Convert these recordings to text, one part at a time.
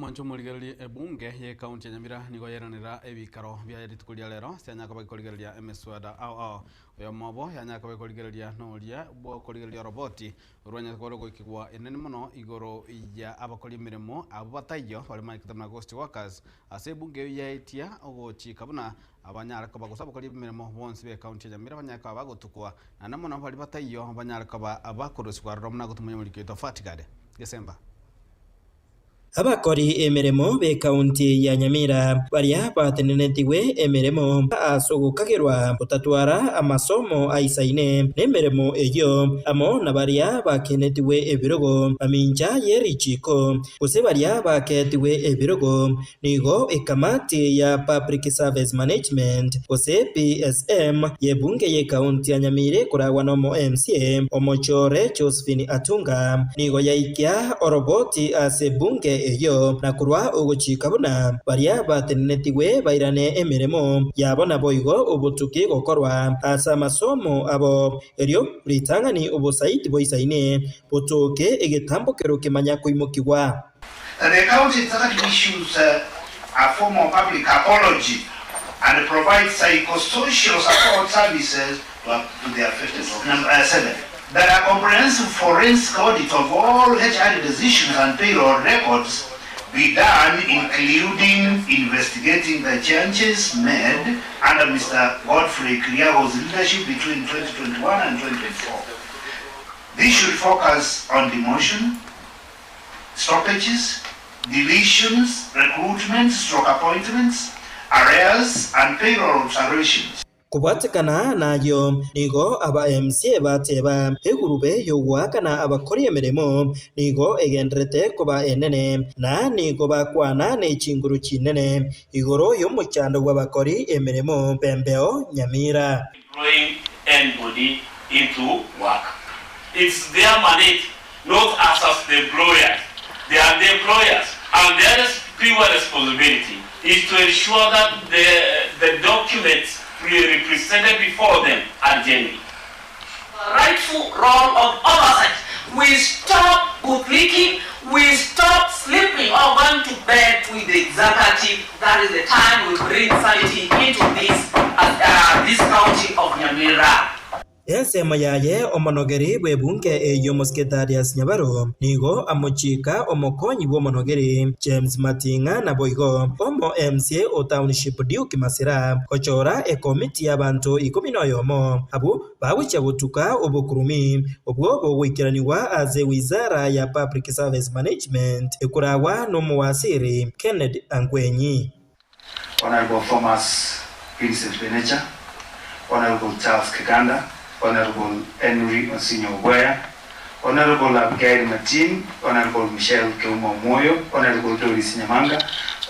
Omwancho omorigereria ebunge ye county ya Nyamira nigo yeranera ebikaro biaye rituko ria rero ase yanyara koba gekorigereria emeswada ao ao. Oyomo obo yanyara koba gekorigereria noria bwokorigereria oroboti orwanyare koba rogoikigwa enene mono igoro ya abakori emeremo abwo bataiyo bare maikete buna ghost workers ase ebunge eyio yaetia ogochika buna abanyare koba gose abakori emeremo bonsi be county ya Nyamira banyare koba bagotukwa naende mono baria bataiyo banyare koba bakorusigwa aroro buna gotumia omoriki oito Fatigade Gesemba. Abakori emeremo b'ekaunti ya Nyamira baria batenenetigwe emeremo ase ogokagerwa gotatwara amasomo aisaine nemeremo eyio, amo na baria bakenetigwe ebirogo mamincha ye richiiko, gose baria bakeetigwe ebirogo, nigo ekamati ya Public Service Management gose PSM y'ebunge y'ekaunti ya Nyamira ekoragwa nomo MCA omochore Josephine Atunga nigo yaikia oroboti ase ebunge eyio na korwa ogochika buna baria batenenetigwe bairane emeremo yabo naboigo obotuki gokorwa ase amasomo abo erio ritang'ani obosaiti boisaine botoke egetambokero kemanya koimokigwa. The county executive issues a formal public apology and provides psychosocial support services to the affected. Number 7, that a comprehensive forensic audit of all HR decisions and payroll records be done, including investigating the changes made under Mr. Godfrey Kiriago's leadership between 2021 and 2024. This should focus on demotion, stoppages, deletions, recruitment stroke appointments, arrears and payroll observations. Kobwatekana nayio, nigo aba MCA bateba, Egurube y'ogoakana abakori emeremo nigo egendererete koba enene, na nigo bakwana ne chinguru chinene igoro y'omochando bw'abakori emeremo b'embeo Nyamira. Employing anybody into work it's their mandate not us as the employers they are the employers and their pure responsibility is to ensure that the the documents represented before them are genuine. Rightful role of oversight we stop bootlicking we stop sleeping or going to bed with the executive that is the time we bring sanity into this this county of Nyamira. Ensemo yaye omonogeri bw'ebunge eyio Omosike Darius Nyabaro nigo amochika omokonyi bw'omonogeri James Mating'a naboigo omo MCA o Township Duke Masira gochora ekomiti y'abanto ikomi noyomo abwo Bagochia gotuka obokurumi obwo bogoikeranigwa ase Wizara ya Public Service Management ekoragwa n'omowasiri Kennedy Angwenyi. Honourable Thomas Vincent Benecha, Honourable Charles Kiganda, Honourable Henry Onsinyo Obweya, Honourable Abigail Martin, Honourable Michelle Keuma Omwoyo, Honourable Doris Nyamanga,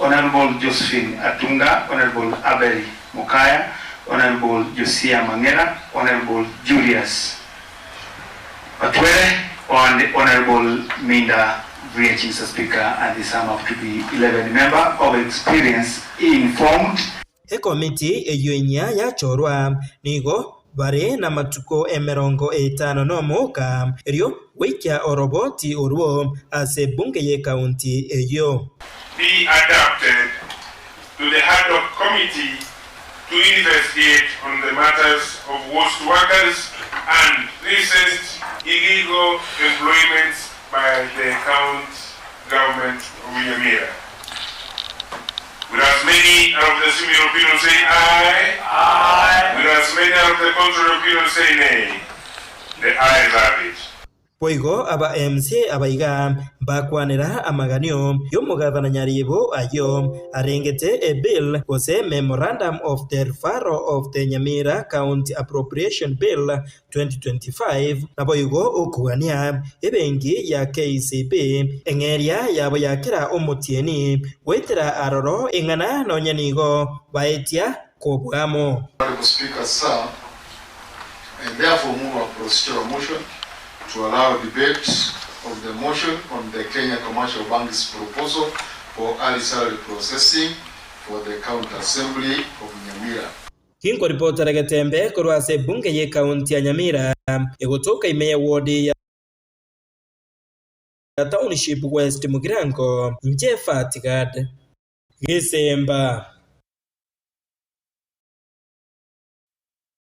Honourable Josephine Atunga, Honourable Abel Mokaya, Honourable Josiah Mang'era, Honourable Julius Batwere and Honourable Minda Vriech, Mister Speaker, and they sum up to be 11 member of experience informed. Ekomiti eyio enyia yachorwa nigo bare namatuko emerongo etano nomoka, erio goikia oroboti orwo ase ebunge y'ekaunti eyio. Be adapted to the ad hoc committee to investigate on the matters of ghost workers and recent illegal employments by the county government of Nyamira. Will as many of the similar opinion say aye? Aye. Will as many of the contrary opinion say nay? The ayes have it. Boigo aba MCA abaiga mbakwanera amaganio y'omogabana Nyaribo ayio arengete e bill gose Memorandum of the Referral of the Nyamira County Appropriation Bill 2025 naboigo okogania ebenki ya KCB eng'eria yabo ya kera omotienyi goetera aroro eng'ana nonya nigo baetia kobwamo. Honourable Speaker, Sir, I therefore move a procedural motion to allow debate of the motion on the Kenya Commercial Bank's proposal for early salary processing for the County Assembly of Nyamira. Ginkoripotera Getembe korwa ase ebunge y'ekaunti ya Nyamira, egotoka ime ye ward ya. Township West Mugirango, inche Fati Gad. Gesemba.